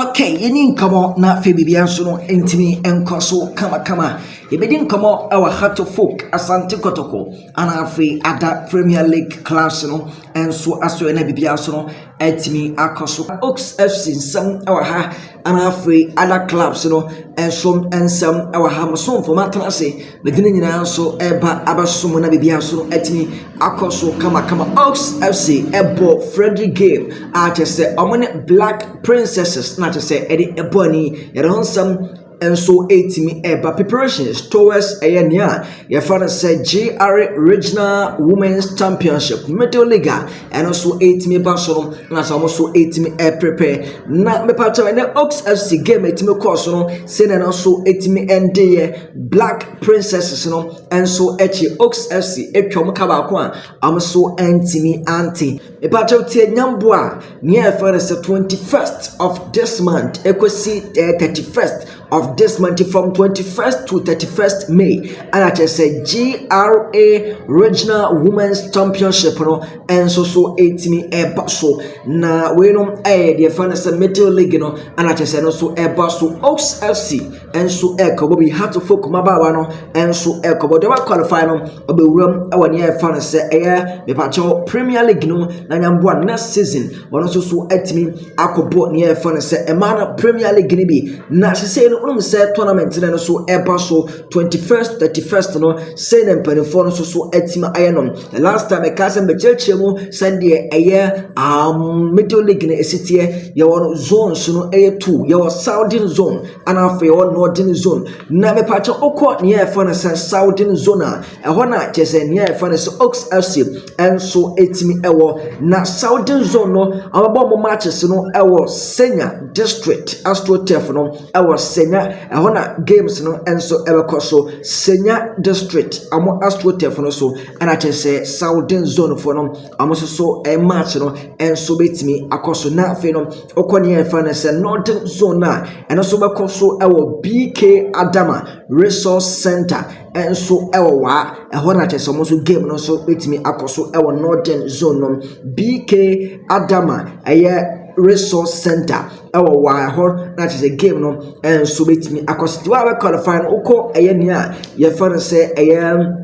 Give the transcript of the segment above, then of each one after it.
Okay, yɛni nkɔmmɔ na afei biribiara nso no ntumi nkɔ so kamakama. Yɛbɛdi nkɔmmɔ wɔ Hearts of Oak, Asante Kotoko, ana afei ada Premier League clubs no nso aso na biribiara nso no atumi akɔ so. Oaks FC nsɛm wɔ ha, ana afei other clubs no nso nsɛm wɔ ha. Mosomfo matena ase, mede ne nyinaa nso ɛreba abɛsom na biribiara nso no atumi akɔ so kamakama. Oaks FC ɛbɔ friendly game a kyerɛ sɛ ɔmo ne Black Princesses na kyerɛ sɛ ɛde ɛbɔ ani. Yɛde ho nsɛm nso ɛretumi ɛreba, preparations towards ɛyɛ nea yɛfa no sɛ GRA Regional Women's Championship Middle League a ɛno nso ɛretumi ba so no, na sɛ wɔn nso ɛretumi ɛreprepare. Na mepatwa, ɛnɛ Oaks FC game ɛtumi kɔɔ so no, sɛnea ɛno nso ɛtumi ɛndeeɛ, Black Princesses no nso akyi Oaks FC atwa wɔn ka baako a wɔn nso ɛntumi ante. Mepatwa, tie nyambo a nea yɛfrɛ no sɛ 21st of this month ɛkɔsi 31st of this month, from 21st to 31st May, ɛna kyerɛ sɛ GRA Regional Women's Championship no nso so ɛtumi ɛba so. Na wei no ɛyɛ deɛ yɛfrɛ no sɛ Middle League no, ɛna kyerɛ sɛ no nso ɛba so. Oaks FC nso ɛrekɔbɔ bi, Hearts of Oak mmabaawa no nso ɛrekɔbɔ. Deɛ qualify no ɔbɛwuram ɛwɔ nea yɛfrɛ no sɛ ɛyɛ mepakyɛw Premier League no, na nyamboa next season wɔn nso so atumi akɔbɔ nea yɛfrɛ no sɛ ɛmaa no Premier League no bi. Na sisei no, wɔn sɛ tournament no nso ɛba so 21st 31st no, sɛ na mpanimfoɔ no nso so atumi ayɛ no. The last time ɛka sɛ mbɛkyerɛkyerɛ mu sɛdeɛ ɛyɛ Middle League no esi teɛ, yɛwɔ no zones no ɛyɛ two: yɛwɔ Southern Zone ana afei yɛwɔ Northern Zone. Na mepakyɛ, okɔ nea yɛfrɛ no sɛ Southern Zone a, ɛhɔ na kyerɛ sɛ nea yɛfrɛ no sɛ Oaks FC nso etumi ɛwɔ. Na Southern Zone no, abɛbɔ wɔn matches no ɛwɔ Senya District AstroTurf no ɛwɔ Senya. Ɛhɔ na games no nso ɛbɛkɔ so, Senya District ɔmo AstroTurf no so, ɛna kyerɛ sɛ Southern Zone foɔ no, ɔmo nso so ɛyɛ match no nso bɛtumi akɔ so. Na afei no, ɔkɔ nea yɛfrɛ no sɛ Northern Zone a, ɛno nso bɛkɔ so ɛwɔ BK Adama Resource Center nso ɛwɔ Waa. Ɛhɔ na kyerɛ sɛ ɔmo nso game no nso bɛtumi akɔ so ɛwɔ Northern Zone no, BK Adama ɛyɛ Resource Center ɛwɔ Waa. Ɛhɔ na kyerɛ sɛ game no nso bɛtumi akɔ so. Tiwa a bɛ qualify no, wokɔ ɛyɛ nea yɛfrɛ no sɛ ɛyɛ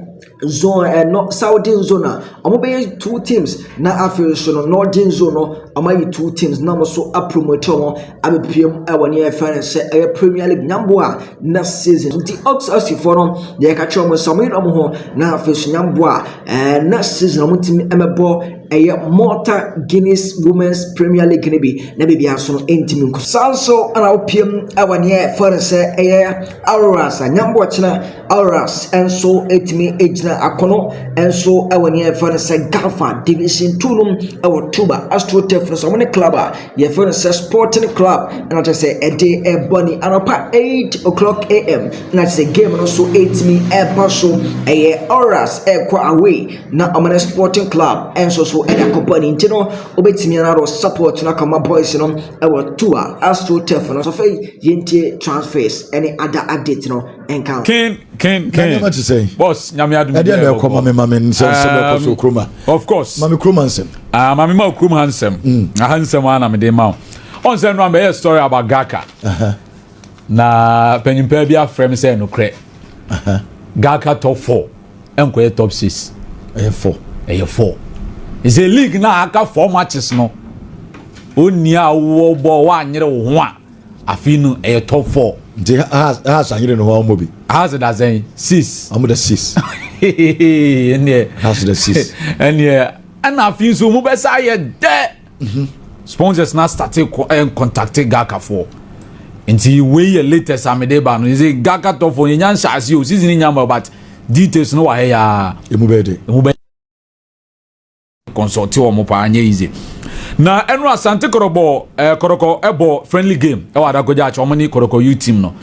zone ɛno Southern Zone a, wɔn bɛyɛ two teams, na afei nso no Northern Zone no, wɔn ayi two teams na wɔn nso apromote wɔn abɛpiem ɛwɔ nea yɛfrɛ no sɛ ɛyɛ Premier League nyambo a next season. Nti Oaks FC foɔ no deɛ, yɛka kyerɛ wɔn sɛ wɔn yɛ wɔn ho, na afei nso nyambo a next season wɔn ntumi ɛmɛbɔ ɛyɛ Malta Guinness Women's Premier League no bi, na baabi nso no ntumi nkɔ. Saa nso ɛna wopiem ɛwɔ nea yɛfrɛ no sɛ ɛyɛ Auroras a, nyambo ɔkyena Auroras nso etumi egyina akɔnɔ nso ɛwɔ nea yɛfrɛ no sɛ GAFA Division Two no ɛwɔ Tuba AstroTurf no so. Wɔn ne club a yɛfrɛ no sɛ Sporting Club ɛna kyerɛ sɛ ɛde ɛbɔ ne anɔpa 8 o'clock am, na kyerɛ sɛ game no nso etumi ɛba so. Ɛyɛ Auroras ɛrekɔ away na wɔn ne Sporting Club nso so ɛde akɔbɔ ne. Nti no wobɛtumi anadɔ support no akɔma boys no ɛwɔ Tuba AstroTurf no so. Afei yɛntie transfers ɛne other update no ɛnka. Ken ken ken. Nneɛma te sɛn? Boss, Nyame adum. Ɛdeɛ na ɛkɔ ma me nsɛm sɛ bɛkɔ so kuroma. Of course. Ma me kuroma nsɛm. Ah, maame, ma kurom ha nsɛm. Aha nsɛm a na mede ma wo. Ɔn sɛ no a bɛyɛ story about GHALCA. Na panyimpa bi afrɛ me sɛ nokorɛ. GHALCA top four ɛnkɔyɛ top six. Ɛyɛ four. Ɛyɛ four. Ɛsɛ league na aka four matches no. Oni a wɔ bɔ wanyere wo ho a, afei no ɛyɛ top four. Nti ha asanyere ne ho a, ɔmmɔ bi. House da sɛn? Six. Ɔmo da six. Ɛneɛ. House da six. Ɛneɛ ɛna afei nso mo bɛsa ayɛ dɛ sponsors na start contact GHALCAfoɔ. Nti wei yɛ latest a mede ba no sɛ GHALCA top four yɛnya nhyɛ ase o, season nya ma, but details no wɔ ha yaa. Emu bɛyɛ de. Emu bɛ consult wɔn paa, nyɛ easy. Na ɛno Asante Kɔtɔkɔ Kɔtɔkɔ ɛbɔ friendly game ɛwɔ Adako Jachie, wɔn ne Kɔtɔkɔ youth team no.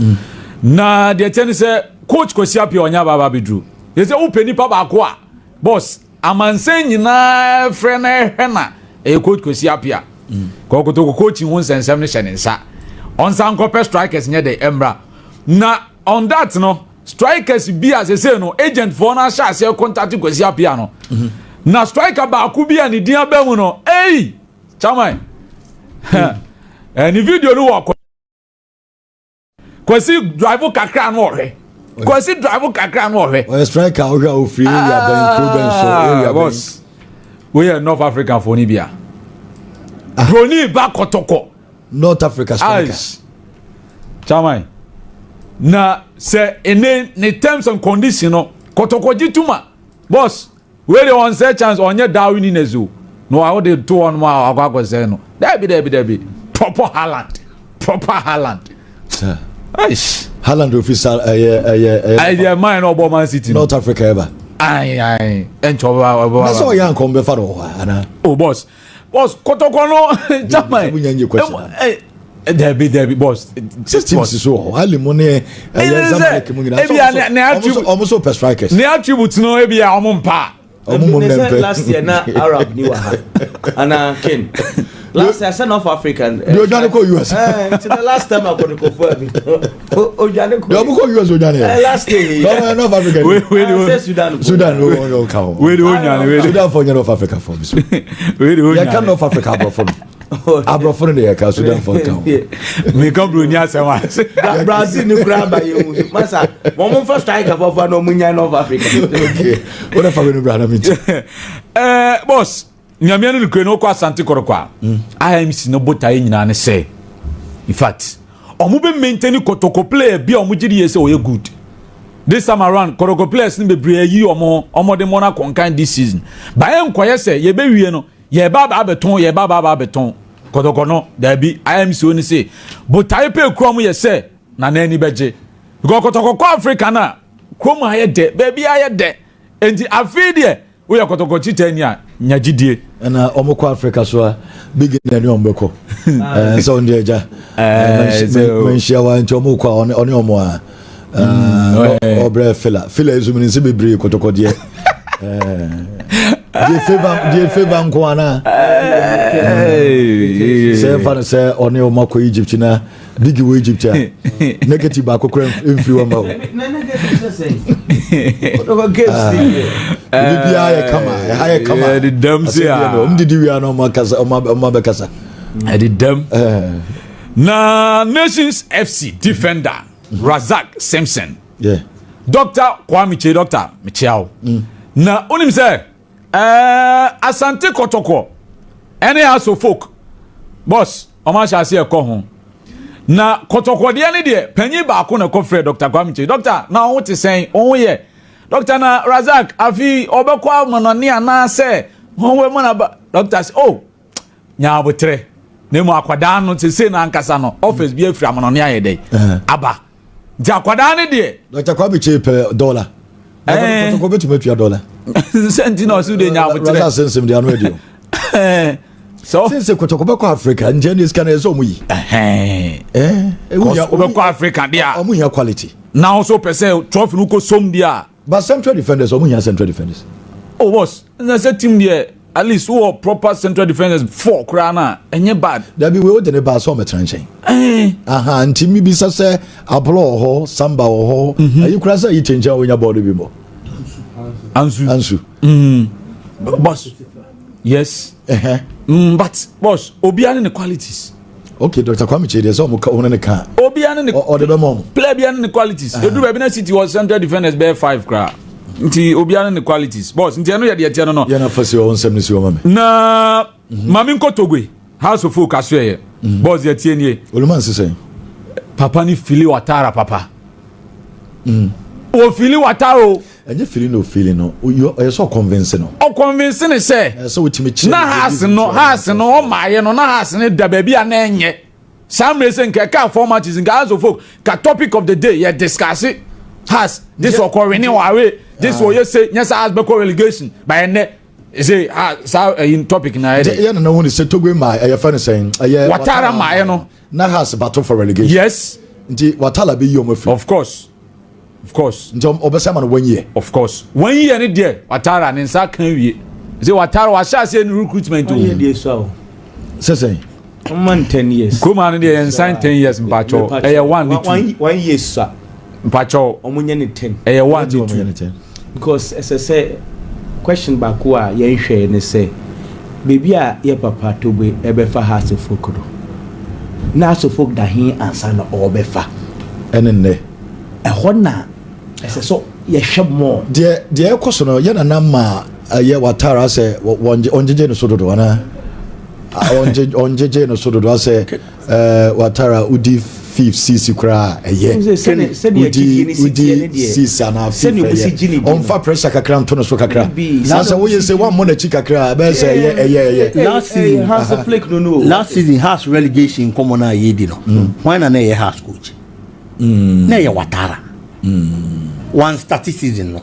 Na deɛ kyɛn ne sɛ coach Kwesi Appiah ɔnyɛ abaaba abɛduru yɛ sɛ wopɛ nipa baako a, boss, amansan nyinaa frɛ na ɛhwɛ na ɛyɛ coach Kwesi Appiah. Kɔkɔtɔkɔ coaching ho nsɛnsɛm no hyɛ ne nsa. Ɔnsan kɔpɛ strikers nyɛ de ɛmra. Na on that no, strikers bi a sese no agent foɔ no ahyɛ aseɛ contact Kwesi Appiah no, na striker baako bi a ne din aba mu no, ei, chairman, ne video no wɔ. Kwasi drive kakra no ɔhwɛ. Kwasi drive kakra no ɔhwɛ. Ɔyɛ striker ɔhwɛ a ofiri area bɛn kuro bɛn so ah, area bɛn. Boss, woyɛ North Africa fo ni bia. Ah. Broni ba kɔtɔkɔ. North Africa striker. Chairman, na sɛ ene ne terms and condition no kɔtɔkɔ gye tuma boss. Wei deɛ ɔnsɛ chance ɔnyɛ Darwin Nunez o na wa wode to hɔ nom a wakɔ akɔsɛe no dabi dabi dabi proper Haaland proper Haaland. Aish. Haaland ofi sa ɛyɛ ɛyɛ ɛyɛ. Ɛyɛ man na ɔbɔ Man City no. North Africa ɛba. Ayi ayi ɛnkyɛ ɔbɛba ɔbɛba. Na sɛ ɔyɛ ankɔm bɛfa no wɔ hɔ ana. O boss boss kɔtɔkɔ no chairman. Dabi dabi boss. Six teams so wɔ hɔ Ali mu ne ɛyɛ Zamalek mu nyinaa. Ebi a ne attribute ɔmo so pɛ strikers. Ne attribute no ebi a ɔmo mpa. Ɔmo mu mmɛmpɛ. Last year na Arab ni wɔ ha ana Ken. Last year sɛ North African. Di odwane kɔ US. Ɛɛ nti the last time akɔdekɔfo abi odwane kɔ. Di ɔmo kɔ US odwane yɛ. Ɛɛ last year. Ɔmo North Africa. Wei wei de Sɛ Sudan. Sudan o o ka ho. Wei de onyane wei de. Sudan fo nyɛ North Africa fo. Wei de onyane. Yɛ ka North Africa aborɔfo no. Aborɔfo no de yɛ ka Sudan fo ka ho. Meka buroni asɛm ase. Brazil ni kura aba yɛ hu masa wɔn mo nfa striker fɔfɔ na wɔn nya North Africa. Okay o de fa wei no bra na mi ti. Ɛɛ boss. Nyame no nokure no wokɔ Asante Kɔrɔkɔ a mm. IMC no botaeɛ nyinaa ne sɛ in fact ɔmo bɛ maintain kɔtɔkɔ player bi a ɔmo gye di yɛ sɛ ɔyɛ good this time around kɔtɔkɔ players no bebree ayi ɔmo ɔmo de mo no akɔnkan this season bayɛ nkɔyɛ sɛ yɛbɛwie no yɛba aba abɛtɔn yɛba aba aba abɛtɔn kɔtɔkɔ no daabi IMC no se botaeɛ pɛ kura ɔmo yɛ sɛ nana ani bɛgye because kɔtɔkɔ kɔ Africa no a kurom ayɛ dɛ baabi ayɛ dɛ nti afei deɛ Woyɛ kɔtɔkɔ kyitani a, nya gyidie. Ɛna wɔn kɔ Africa so a, big na ɛne wɔn bɛkɔ. Ɛɛ sɛ wɔn deɛ agya. Manhyia wa nti wɔn kɔ a ɔne wɔn a. Ɔbrɛ fila fila yi so mi nse bebree kɔtɔkɔ deɛ. Deɛ favour deɛ favour nko ana. Sɛ ɛfa no sɛ ɔne wɔn akɔ Egypt na. Big wɔ Egypt a negative baako kora mfiri wɔn ba o. Ebi biara yɛ kama ɛha yɛ kama. Ɛde dɛm se a. Wɔn didi wia na wɔn akasa wɔn abɛkasa. Ɛde dɛm. Na Nations FC defender Razak Simpson. Yeah. Doctor Kwame Kyei doctor mekyia wo. Na onim sɛ. Ɛɛ Asante Kɔtɔkɔ ɛne Aso Folk boss wɔn ahyɛ ase ɛkɔ ho na kɔtɔkɔdeɛ ne deɛ panyin baako na ɛkɔ frɛ Dr. Kwame Kyei Doctor na ɔho te sɛn ɔho yɛ Doctor na Razak afi ɔbɛkɔ amanɔne anaasɛ wɔn wɔ mu na ba Doctor sɛ oh nya abotrɛ na emu akwadaa no sese na ankasa no office bi afiri amanɔne ayɛ dɛ aba nti akwadaa no deɛ. Dr. Kwame Kyei pɛ dɔla. Ɛɛ kɔtɔkɔ bɛtumi atua dɔla. Sɛ nti na ɔsi de nya abotrɛ. Rasa asensem de ano adi o. So sɛ kɔtɔkɔ bɛkɔ Africa nti ɛne sika no ɛsɛ ɔmo yi. Ɛɛ wobɛkɔ Africa deɛ a. Ɔmo hia quality. Na ɔso pɛ sɛ trophy no kɔ som deɛ a. But central defenders ɔmo hia central defenders. Oh boss, na sɛ team deɛ at least wowɔ proper central defenders four koraa na ɛnyɛ bad. Dabi wei o de ne ba sɛ ɔmɛtena nkyɛn. Eh. Aha nti mi bisa sɛ Ablo wɔ hɔ, Samba wɔ hɔ, mhm. ayi koraa sɛ ayi kyɛnkyɛn a wonya bɔɔl bi bɔ. Ansu. Ansu. Mm. Boss. Yes. Uh -huh. But boss, obiara ne ne qualities. Okay, Dr. Kwame Kyei deɛ sɛ ɔmo ka ɔmo ne ka. Obiara ne ne. Ɔde bɛ mɔ ɔmo. Player biara ne ne qualities. Edu baabi na City wɔ central defenders bɛyɛ five koraa. Nti obiara ne ne qualities. Boss, nti ɛno yɛ deɛ ɛteɛ no no. Yɛn afa si wɔn nsɛm ne si wɔn ma mi. Na mhm. maame nkotogwe House of Folk aso yɛ. Mhm. Boss deɛ tie nie. Oluma nsesɛn. Papa ni fili watara papa. Mm. O fili watara o. Ɛnyɛ feeling no feeling no ɔyɛ sɛ ɔconvince no. Ɔconvince ne sɛ. Ɛsɛ wotumi kyerɛ. Na house no house no ɔmaayɛ no na house no da baabi a na ɛnyɛ. Saa mmerɛ sɛ nka ɛka four matches nka house of folk ka topic of the day yɛ discuss house this ɔkɔ wene wɔ away this ɔyɛ se nyɛ sɛ house bɛkɔ relegation by ɛnɛ ɛsɛ ha saa ɛyi topic na ɛyɛ dɛ. Yɛ nana hu ne sɛ Togbe maa ɛyɛ fɛ ne sɛn ɛyɛ. Watara maayɛ no. Na house battle for relegation. Yes. Nti Watala bɛ yi ɔmo afiri. Of course. Of course. Nti ɔbɛsɛ ama no one year. Of course. One year ne deɛ Watara ne nsa kan wie. Sɛ Watara wahyɛ aseɛ ne recruitment o. One year deɛ sua o. Sɛ sɛn. Ɔma no 10 years. Kurom ha no deɛ yɛn nsan 10 years mpakyɛw. Ɛyɛ one ne two. One year sua. Mpakyɛw. Ɔmo nyɛ ne 10. Ɛyɛ one ne two. Because ɛsɛ sɛ question baako a yɛnhwɛ ne sɛ beebi a yɛ papa Togbe ɛbɛfa Hearts of Oak no na Hearts of Oak da he ansa na ɔbɛfa. Ɛne nnɛ. Ɛhɔ na ɛsɛ sɛ yɛhwɛ mɔ. Deɛ ɛkɔ so no, yɛ nana ma ɛyɛ Watara sɛ ɔngyegye ne so dodo anaa ɔngyegye ne so dodo asɛ Watara wodi fifth, sixth koraa ɛyɛ wodi sixth anaa fifth, ɛyɛ ɔnfa pressure kakra nto ne so kakra na sɛ woyɛ sɛ wammɔ n'akyi kakra, ɛbɛyɛ sɛ ɛyɛ ɛyɛ. Last season, last season Hearts relegation nkɔmɔ no a yɛdi no, hwan na ɛyɛ Hearts coach? Na ɛyɛ Watara. One start season no,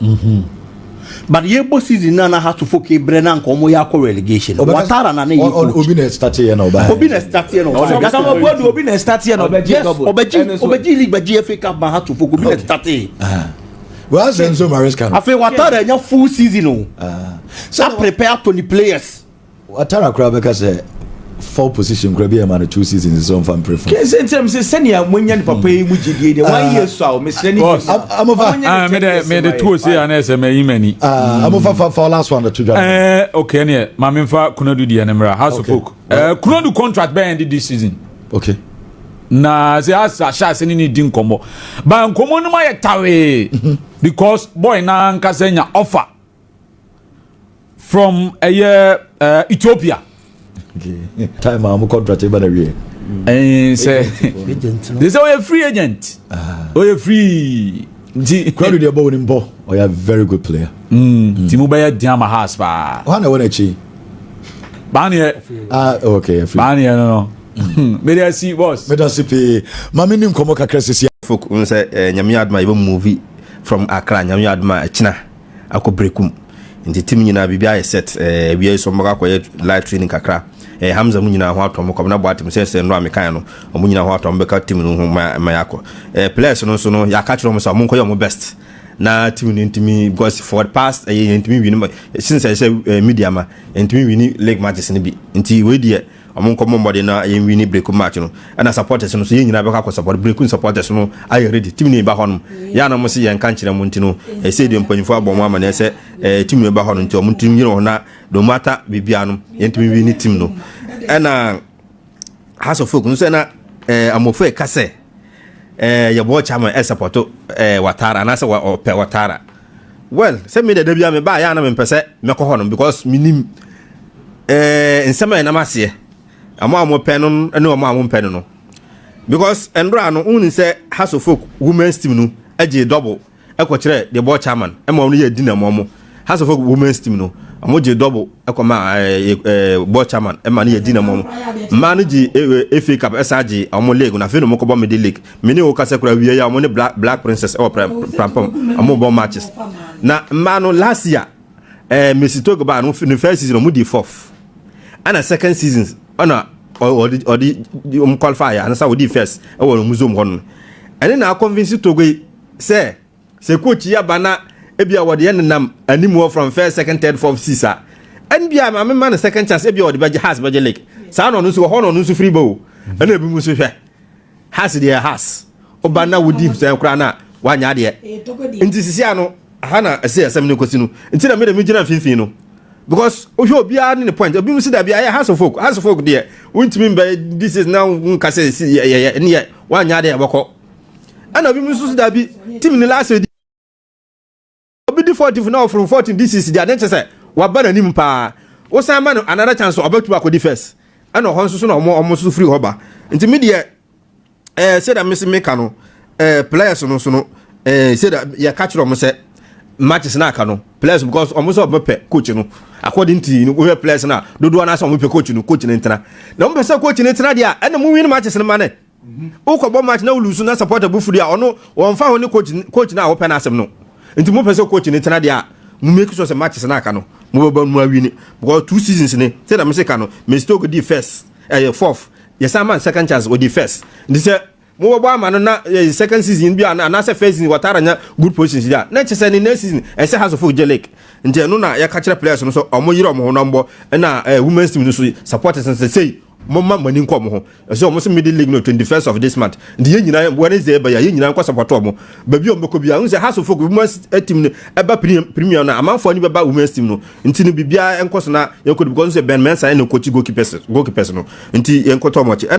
but yɛbɔ season na Hearts of Oak brɛ na nka ɔmo yɛ akɔ relegation, Watara na ne yɛ coach. Obi na start yɛ na ɔba. Obi na start yɛ na ɔba. Obi na start yɛ na ɔbɛgye. Yes, ɔbɛgye, ɔbɛgye league, bɛgye FA Cup ma Hearts of Oak. Obi na start yɛ. Well, asɛ nso Maresca no. Afei Watara nya full season o, sa prepare to the players. Watara koraa bɛka sɛ four position koraa bi yɛ ma no 2 seasons sɛ ɔmfa mpere fo. Kɛsɛ nkyɛn sɛ sɛnea monya ne papa yi mu gyidie deɛ, one year so a mesrɛ ne. Amofa. Mede tuo se a na ɛsɛ mayi m'ani. Amofa, fa last one to dwa. Okay, neɛ ma memfa Kunadu deɛ no mmra. Hearts of Oak, Kunadu contract bɛyɛ end this season. Na sɛ asa ahyɛ ase ne di nkɔmmɔ ba, nkɔmmɔ no mu ayɛ tawee because boy na ankasa nya offer from ɛyɛ Ethiopia. Okay. Time a mo contract ba na wie. Sɛ de sɛ ɔyɛ free agent, ɔyɛ free nti. Kunadu deɛ, bɔ wɔn mpɔ, ɔyɛ very good player. Nti mo bɛyɛ dian ma Hearts paa. Wɔn na ɛwɔ n'akyi. Baaneɛ. Ah, okay. Baaneɛ no, mede asi, boss. Mede ase pii. Maame ni nkɔmmɔ kakra sisi. Folk n sɛ Nyame adoma, yɛbɛ move from Accra, Nyame adoma, ɛkyina akɔ Brekum. Nti team nyinaa biribi ayɛ set. Awia yi so ɔmbɛkɔ akɔyɛ live training kakra. Hamza mu nyinaa ho atɔ mo, Kɔmna Boatem sɛ nnora mekan no, ɔmo nyinaa ho atɔ mo bɛka team no ho ma yɛakɔ. Players no nso no, yɛaka kyerɛ ɔmo sɛ ɔmo nkɔyɛ ɔmo best na team no ntumi, because for the past ɛyɛ yɛntumi win since ɛsɛ media ma yɛntumi win league matches no bi. Nti wei deɛ, ɔmo nkɔ mmɔ mmɔden na yɛn win Brekum match no. Ɛna supporters no so, yɛn nyinaa bɛkɔ akɔ support Brekum. Supporters no ayɛ ready, team no ba hɔ nom yɛn anam sɛ yɛn ka nkyerɛ mo. Nti no ɛsɛ deɛ mpanyinfoɔ abɔ mo ama na ɛsɛ team no ba hɔ no, nti ɔmo ntumi nyina hɔ na no matter biribiara no, yɛntumi win team no. Ɛna Hearts of Oak nso, ɛna amofo ɛka sɛ yɛbɔ chairman ɛ support Watara anaasɛ ɔpɛ Watara. Well, sɛ mi dada bi a mi ba yɛ ana mi mpɛ sɛ mɛkɔ hɔ nom because mi nim nsɛm a yɛnam aseɛ, ɔmo a mo pɛ no ne ɔmo a mo mpɛ no, because ndora no n sɛ Hearts of Oak women's team no agye double ɛkɔkyerɛ the board chairman ɛma ɔno yɛ di na ɔmo Hearts of Oak women's team no, ɔmo gye double ɛkɔma ɛɛ ɛɛ board chairman ɛma no yɛ di na ɔmo mmaa no gye FA Cup, ɛsan gye ɔmo league. Na afei na ɔmo kɔbɔ middle league. Mene wo kasa kura wie yi a, ɔmo ne Black Princess ɛwɔ Prampam, ɔmo bɔ matches. Na mmaa no, last year Messi Togo baa no, ne first season ɔmo di fourth, ɛna second season ɛna ɔde ɔmo qualify anasa ɔdi first ɛwɔ ɔmo zone hɔ no. Ɛne na aconvince Togo yi sɛ coach yi aba na ebi a wɔde yɛ nenam anim wɔ from first, second, third, fourth, six a, ɛn bi a maame ma no second chance, ebi a ɔde bɛgye Hearts, bɛgye league. Saa na ɔno nso wɔ hɔ na ɔno nso firi bɔ o. Ɛna ebi mu nso hwɛ Hearts deɛ, Hearts ɔba na wodi sɛn koraa na wanya adeɛ. Nti sisi ano aha na ɛsɛ ɛsɛm ne kɔsi no. Nti na mi de mi gyina mfimfini no because wohwɛ obiara ne ne point. Obi mu si dabi, ayɛ Hearts of Oak, Hearts of Oak deɛ, wontumi mbɛ this is na nka sɛ si yɛ yɛ ne yɛ wanya adeɛ ɛbɛkɔ. Ɛna obi mu nso si dabi, team ne last obi di 14 na ɔforo 14 this is deɛ ade nkyɛ sɛ waba n'anim paa, wosan ma no another chance, ɔbɛtu akɔdi first. Ɛna ɔhɔ nso so na ɔmo nso firi hɔ ba. Nti mi deɛ, sɛdeɛ mesi meka no, players no so no, sɛdeɛ yɛka kyerɛ ɔmo sɛ matches na aka no, players, because ɔmo sɛ ɔmo pɛ coach no. According to you, wohwɛ players na dodoɔ na sɛ ɔmo pɛ coach no, coach no ntena. Na ɔmo pɛ sɛ coach no ntena deɛ a, ɛna mo win matches no ma ne wokɔbɔ match na wolose na supporter bu furi a, ɔno wɔmfa ho ne coach no a wopɛ no asɛm no. Nti mo pɛ sɛ coach no tena deɛ a, mo make sure sɛ matches na aka no, mo bɛbɔ mo awin, because 2 seasons ne sɛdeɛ mo se ka no, Mr di first, ɛyɛ fourth, yɛsan ma second chance, ɔdi first. Nti sɛ mo bɛbɔ ama no na second season bi a anaasɛ first season Watara nya good positions bi a, na kyerɛ sɛ ne next season ɛsɛ Hearts of Oak gye league. Nti ɛno na yɛka kyerɛ players no so, ɔmo yere ɔmo ho na mbɔ. Ɛna women's team no so, supporters no sɛ sei, mo ma mo ani nkɔ ɔmo ho. Ɛsɛ ɔmo sɛ middle league no 21st of this month. Nti yɛn nyinaa, Wednesday ɛbɛ yɛ, yɛn nyinaa nkɔ support ɔmo baabi a ɔmo bɛkɔ bi a. N sɛ Hearts of Oak women's team no ɛba premier no, amanfoɔ ani bɛba women's team no. Nti no biribiara nkɔ so na yɛnkɔ, because sɛ Ben Mensa ɛna coach goalkeepers no, nti yɛnkɔtɔ ɔmo akyi.